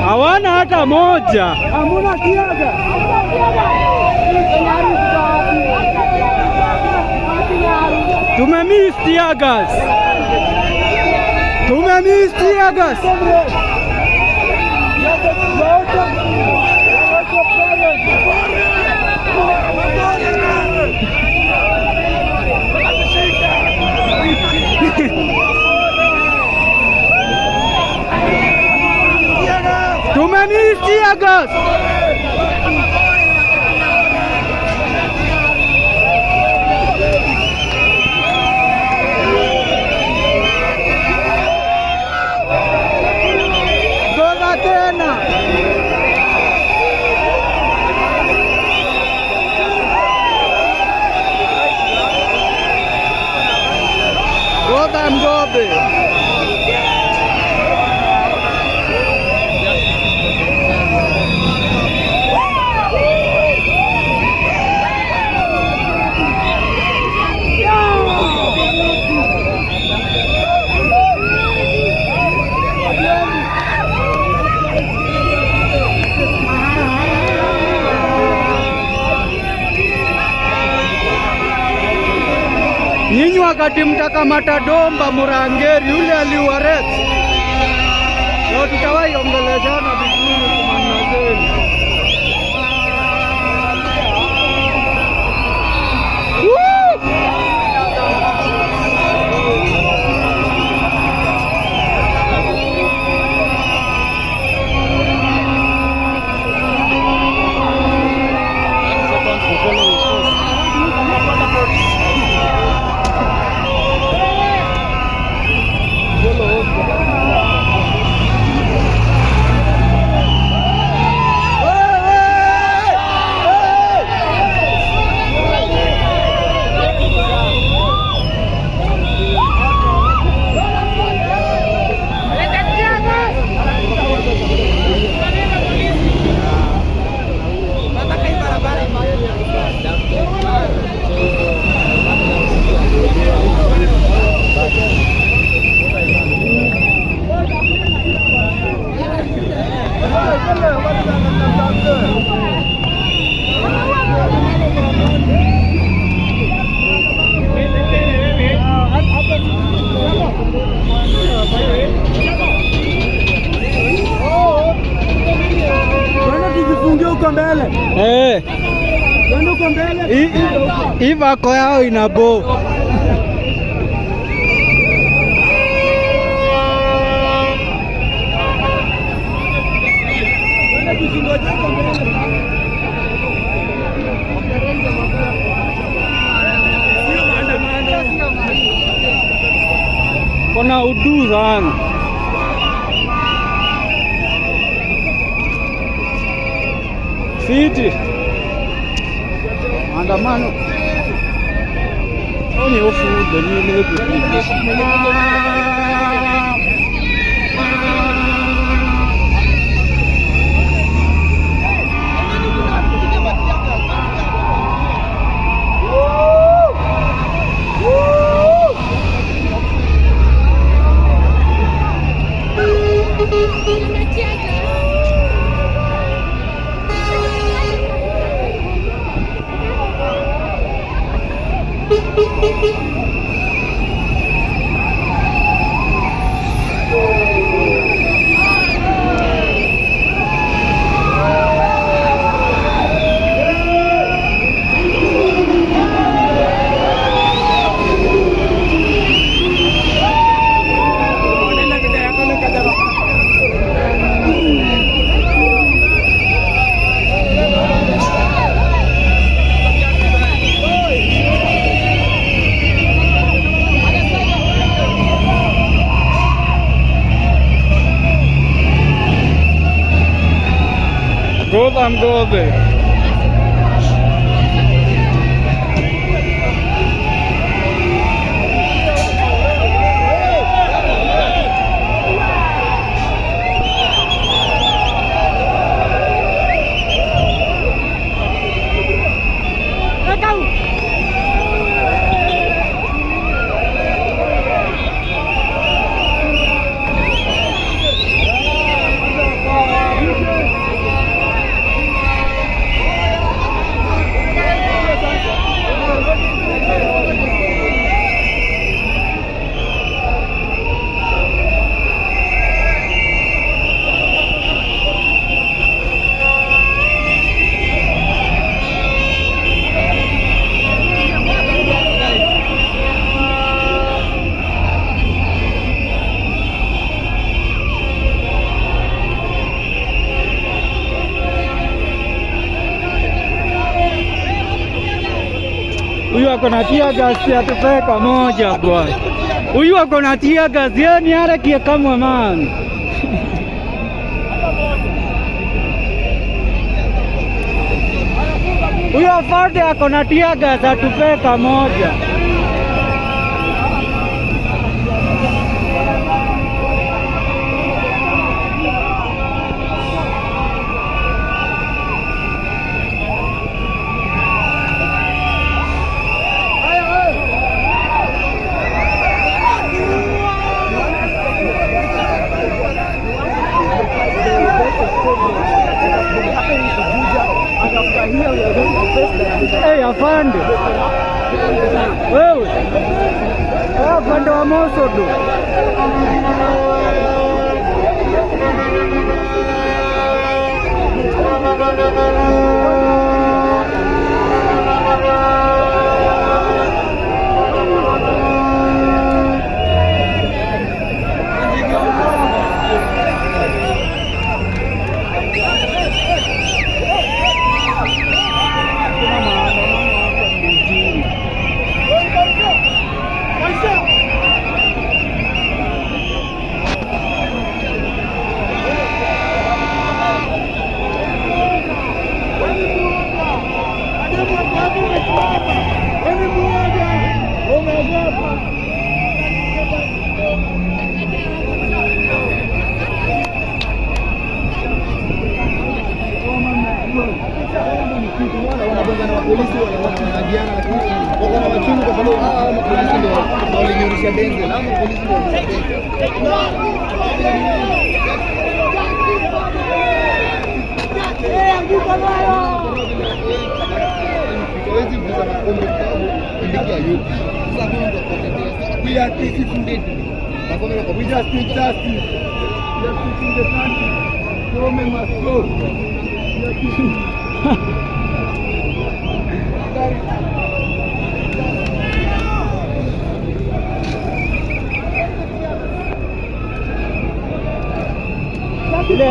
Hawana hata moja. Hamuna teargas. Tumemiss teargas. Tumemiss teargas. Tumemiss teargas. Gola tena. Gola mgobe. Nyinyi wakati mtakamata Domba Murangeri yule aliua Rex, ndio tutawahi ongeleshana vizuri kumana zenu. Woo! Twende tujifungie huko mbele. Eh, Twende huko mbele. Hii vako yao ina bo. Twende tuzingoje huko mbele. Kona udu sana. Fiti. Maandamano. Oni ofu ni Godam gody. Huyu ako na tear gas atupeka moja bwana. Huyu ako na tear gas, yeye ni harakie kamwe man. Huyu afande ako na tear gas atupeka moja. Hey, afande. Wewe. Afande wa Mosodo. Wanabonga na polisi wanagiana, lakini wako na machungu kwa sababu hawa mapolisi ndio walinyurisha Denzel, hawa mapolisi ndio walinyurisha. Hawezi kuuza makombe kwa sababu Kindiki hayupo. Sasa hakuna mtu wa kuwatetea. We are peaceful. Makombe wako We just need justice. We are teaching the country. Government must go. We are teaching. Ile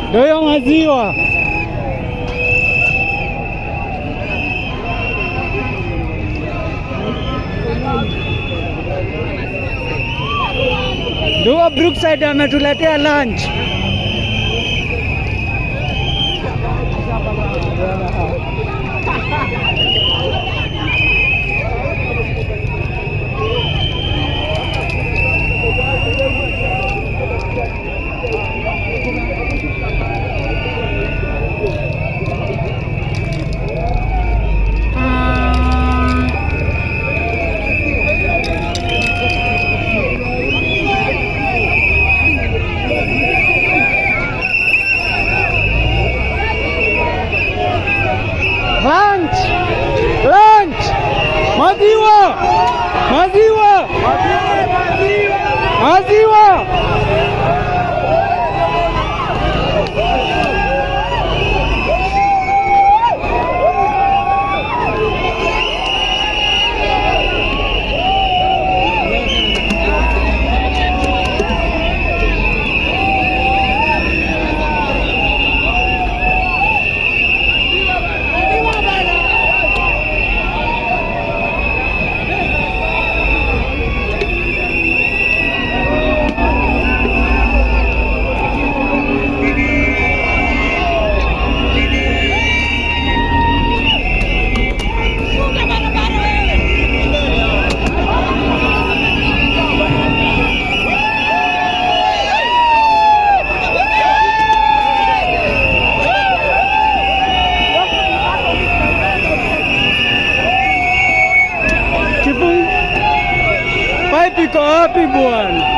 Ndio hiyo maziwa. Ndio Brookside ametuletea lunch. Lunch. Iko wapi bwana?